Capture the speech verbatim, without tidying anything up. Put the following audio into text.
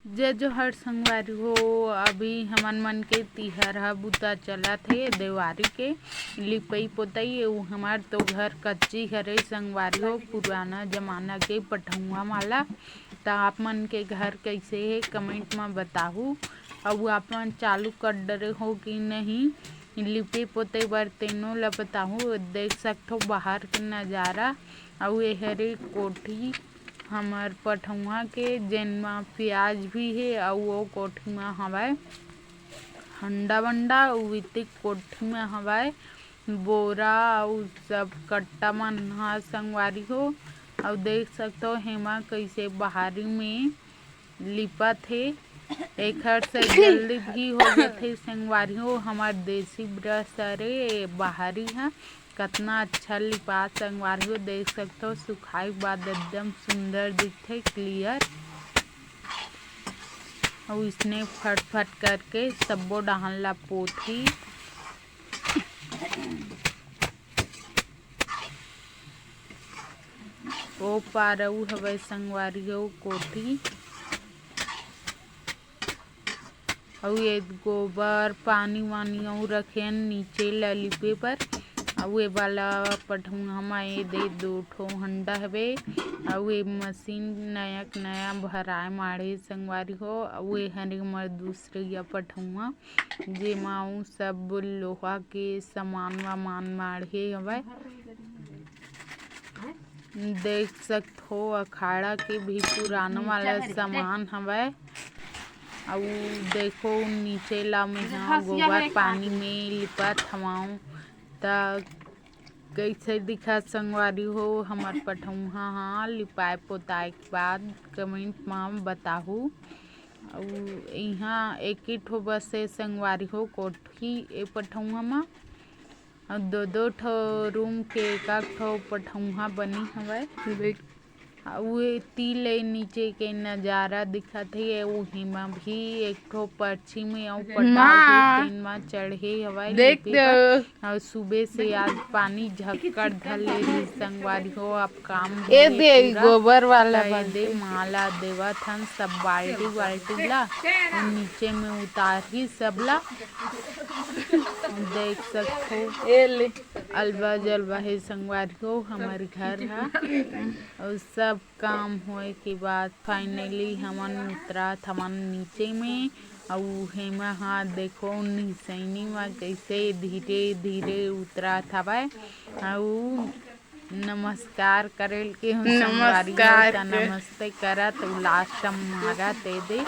जय जोहार संगवारी हो। अभी हमन मन के तिहार ह बुता चलत हे, देवारी के लिपई पोतई। अउ हमार तो घर कच्ची हरे संगवारी हो, पुराना जमाना के पठौंहा वाला। त आप मन के घर कइसे हे, कमेंट म बताहू। अउ आप मन चालू कर डरे हो कि नहीं लिपे पोते बर, तेनो ल बताहू। देख सकथो बाहर के नजारा। अउ ए हरे कोठी हमर पठौंहा के, जेन म प्याज भी हे, अउ वो कोठी म हवय हंडा बंडा, अउ इतिक कोठी म हवय बोरा अउ सब कट्टा मन ह संगवारी हो। अउ देख सकथो हेमा कइसे बाहरी में लिपत हे। एखर से जल्दी भी हो जथे संगवारी हो। हमर देसी ब्रश हरे बाहरी ह, कतना अच्छा लिपात संगवारी हो। देख सकथो सुखाए के बाद एकदम सुंदर दिखथे, क्लियर। अउ इसने फटफट करके सब्बो डहान ला पोथी। ओ पार अउ हवय संगवारी हो कोठी। अउ ये गोबर पानी वानी अउ रखेन नीचे ल लिपे बर। अउ ये वाला पठौंहा म ये दे दो ठो हंडा हवे। अउ ये मशीन नया के नया भराए माढ़े संगवारी हो। अउ ये हरे हमर दूसरइया पठौंहा, जेमा अउ सब लोहा के सामान वामान माढ़े हवय। देख सकथो अखाड़ा के भी पुराना वाला सामान हवय। अउ देखो नीचे ला मेहा गोबर पानी में लिपत हवंव, त कइसे दिखत संगवारी हो हमर पठौंहा ह लिपाए पोताए के बाद कमेंट म बताहू। अउ इहाँ एके ठो बस हे संगवारी हो कोठी ए पठौंहा म। अउ दो दो ठो रूम के एक एक ठो पठौंहा बनी हवय। देख। अउ ए ती ले नीचे के नजारा दिखत हे। उही म भी एक ठो परछी में अउ पटाव हे, तेन म चढ़े हवय देख लिपे बर। अउ सुबह से आज पानी झक्कड़ धर ले रहिस संगवारी हो। अब काम ए होगे दे पूरा। गोबर वाला त ए दे माला देवत हन सब बाल्टी वाल्टी ला। अउ नीचे में उतारही सबला। देख सकथो। ए ले। अलवा जलवा हे संगवारी हो हमर घर ह। अउ सब काम होए के बाद finally हमन उतरत हवन नीचे में। अउ हेमा ह देखो निसैनी म कइसे धीरे धीरे उतरत हवय। अउ नमस्कार करे ल के हूँ संगवारी हो, नमस्कार त नमस्ते करत अउ लास्ट म मारत ए दे।